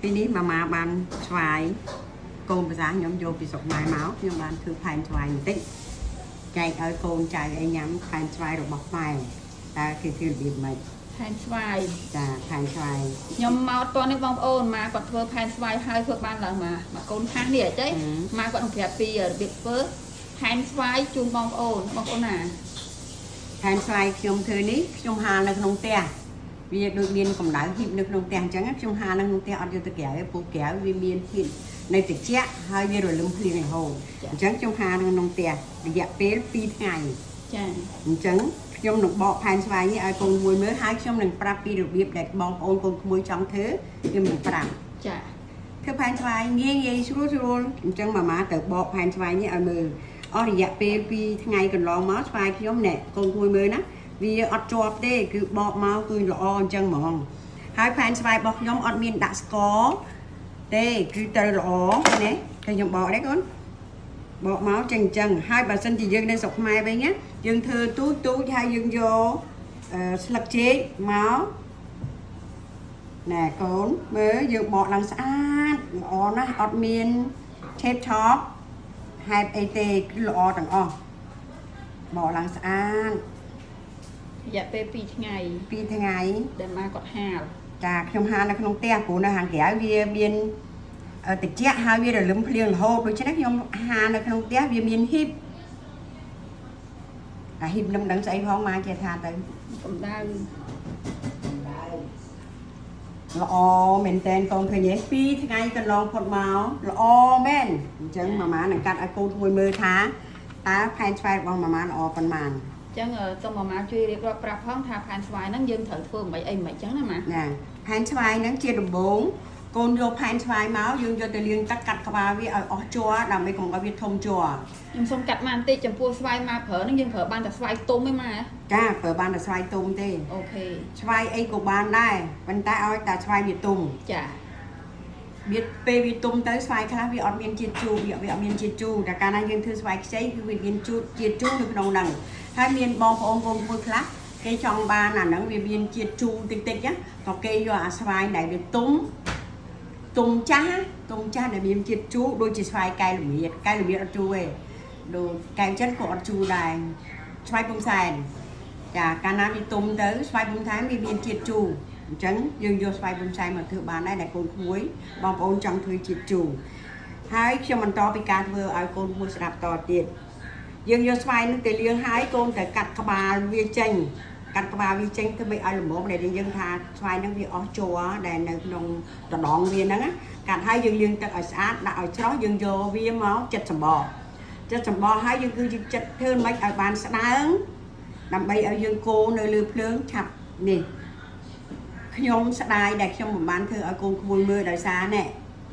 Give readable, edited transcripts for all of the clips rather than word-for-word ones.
ពីនេះម៉ាម៉ាបានស្វាយកូនប្រសាខ្ញុំយកពីស្រុកខ្មែរមកខ្ញុំបានធ្វើផែនស្វាយបន្តិចចែកឲ្យកូនចៅអីញ៉ាំផែនស្វាយរបស់ខ្មែរតើគេធ្វើរបៀបម៉េច ផែនស្វាយ ចាផែនស្វាយ ខ្ញុំមកតនេះបងប្អូនម៉ាគាត់ធ្វើផែនស្វាយហើយធ្វើបានឡើងមកមកកូនថាសនេះអីទេម៉ាគាត់នឹងប្រាប់ពីរបៀបធ្វើផែនស្វាយជូនបងប្អូនបងប្អូនណា ផែនស្វាយខ្ញុំធ្វើនេះខ្ញុំហាលនៅក្នុងផ្ទះវាដូចមានកម្ដៅហ៊ីបនៅក្នុងផ្ទះអញ្ចឹងខ្ញុំហាលនៅក្នុងផ្ទះអត់យកទៅក្រៅទេព្រោះក្រៅវាមានធាតុនៅត្រជាក់ហើយវារលឹមភ្លៀងរហូតអញ្ចឹងខ្ញុំហាលនៅក្នុងផ្ទះរយៈពេល2ថ្ងៃ ចា អញ្ចឹងខ្ញុំនឹងបកផែនស្វាយនេះឲ្យកូនមួយមើលហើយខ្ញុំនឹងប្រាប់ពីរបៀបដែលបងប្អូនកូនក្មួយចង់ធ្វើខ្ញុំនឹងប្រាប់ ចា ធ្វើផែនស្វាយងាយងាយស្រួលស្រួលអញ្ចឹងម៉ាម៉ាទៅបកផែនស្វាយនេះឲ្យមើលអស់រយៈពេល2ថ្ងៃកន្លងមកស្វាយខ្ញុំណែកូនក្មួយមើលណាវាអត់ជាប់ទេគឺបកមកគឺល្អអញ្ចឹងហ្មងហើយផែនស្វាយរបស់ខ្ញុំអត់មានដាក់ស្ករទេគឺត្រូវល្អណាឃើញខ្ញុំបកទេកូន បកមកចឹងចឹងហើយបើសិនជាយើងនៅស្រុកខ្មែរវិញណាយើងធ្វើទូចទូចហើយយើងយកស្លឹកចេកមកណែកូនមើលយើងបកឡើងស្អាតល្អណាស់អត់មានឆេបឆប់ហែបអីទេគឺល្អទាំងអស់បកឡើងស្អាត រយៈពេល2ថ្ងៃ ពីរថ្ងៃ ដែលម៉ាគាត់ហាល ចាខ្ញុំហាលនៅក្នុងផ្ទះព្រោះនៅខាងក្រៅវាមានត្រជាក់ហើយវារលឹមភ្លៀងរហូតដូច្នេះខ្ញុំហាលនៅក្នុងផ្ទះវាមានហ៊ីបអាហ៊ីបនឹងមិនដឹងស្អីផងម៉ាចេះថាទៅ កម្ដៅ ល្អមែនតើកូនឃើញទេពីរថ្ងៃកន្លងផុតមកល្អមែនអញ្ចឹងម៉ាម៉ានឹងកាត់ឲ្យកូនមួយមើលថាតើផែនស្វែរបស់ម៉ាម៉ាល្អប៉ុន្មាន អញ្ចឹងសូមម៉ាម៉ាជួយរៀបរាប់ប្រាប់ផងថាផែនស្វាយហ្នឹងយើងត្រូវធ្វើមិនអីមិនអញ្ចឹងណាម៉ា ណាផែនស្វាយហ្នឹងជាដំបូងកូនយកផែនស្វាយមកយើងយកទៅលាងទឹកកាត់ក្បាលវាឲ្យអស់ជ័រដើម្បីកុំឲ្យវាធំជ័រ ខ្ញុំសូមកាត់ម៉ាបន្តិចចំពោះស្វាយម៉ាប្រើហ្នឹងយើងប្រើបានតែស្វាយទុំឯម៉ា ចាប្រើបានតែស្វាយទុំទេ OK ស្វាយអីក៏បានដែរប៉ុន្តែឲ្យតែស្វាយវាទុំ ចា វាពេលវាទុំទៅស្វាយខ្លះវាអត់មានជាតិជូរវាអត់មានជាតិជូរតែកាលណាយើងធ្វើស្វាយខ្ចីគឺវាមានជូរជាតិជូរនៅក្នុងហ្នឹងហើយមានបងប្អូនកូនមួយខ្លះគេចង់បានអាហ្នឹងវាមានជាតិជូរតិចតិចណាក៏គេយកអាស្វាយដែលវាទុំទុំចាស់ទុំចាស់ដែលមានជាតិជូរដូចជាស្វាយកែលមៀតកែលមៀតអត់ជូរទេដូចកែវចិនក៏អត់ជូរដែរស្វាយពុំសែនចាកាលណាវាទុំទៅស្វាយពុំសែនវាមានជាតិជូរអញ្ចឹងយើងយកស្វាយពុំសែនមកធ្វើបានដែរដែលកូនក្មួយបងប្អូនចង់ធ្វើជាតិជូរហើយខ្ញុំបន្តពីការធ្វើឲ្យកូនក្មួយស្ដាប់តទៀតយើងយកស្វាយនឹងទៅលាងហើយកូនត្រូវកាត់ក្បាលវាចេញកាត់ក្បាលវាចេញធ្វើម៉េចឲ្យល្មមដែលយើងថាស្វាយនឹងវាអស់ជ័រដែលនៅក្នុងដដងវាហ្នឹងណាកាត់ហើយយើងលាងទឹកឲ្យស្អាតដាក់ឲ្យច្រោះយើងយកវាមកចិត្តសម្បកចិត្តសម្បកហើយយើងគឺយើងចិត្តធ្វើម៉េចឲ្យបានស្ដើងដើម្បីឲ្យយើងកូរនៅលើភ្លើងឆាប់នេះខ្ញុំស្ដាយដែលខ្ញុំមិនបានធ្វើឲ្យកូនក្មួយមើលដោយសារណែ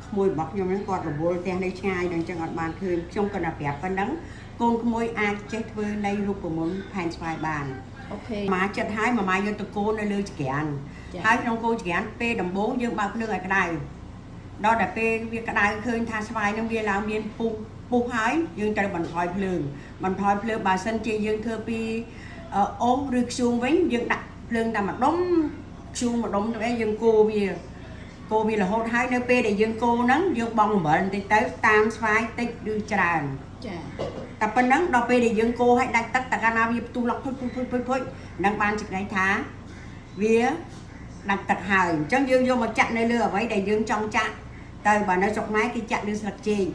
ក្មួយរបស់ខ្ញុំហ្នឹងគាត់រវល់ផ្ទះនៅឆ្ងាយដល់អញ្ចឹងអត់បានឃើញខ្ញុំក៏តែប្រាប់ប៉ុណ្ណឹងកូនក្មួយអាចចេះធ្វើនៃរូបមន្តផែនស្វាយបាន OK ម៉ាចិត្តហើយម៉ាម៉ាយកទៅកូរនៅលើចង្ក្រាន ចា ហើយក្នុងកូរចង្ក្រានពេលដំបូងយើងបើកភ្លើងឲ្យក្តៅដល់តែពេលវាក្តៅឃើញថាស្វាយនឹងវាឡើងមានពុះពុះហើយយើងត្រូវបន្ថយភ្លើងបន្ថយភ្លើងបើសិនជាយើងធ្វើពីអូសឬខ្ជូងវិញយើងដាក់ភ្លើងតែម្ដុំខ្ជូងម្ដុំទៅឯងយើងកូរវាកូរវារហូតហើយនៅពេលដែលយើងកូរហ្នឹងយើងបង់អំបិលបន្តិចទៅតាមស្វាយតិចឬច្រើន ចា តែប៉ុណ្ណឹងដល់ពេលដែលយើងកូរឲ្យដាច់ទឹកតែកាលណាវាផ្ទុះឡុកភុចភុចភុចភុចភុចនឹងបានសេចក្តីថាវាដាច់ទឹកហើយអញ្ចឹងយើងយកមកចាក់នៅលើអ្វីដែលយើងចង់ចាក់ទៅបើនៅស្រុកខ្មែរគេចាក់លើស្លឹកចេក។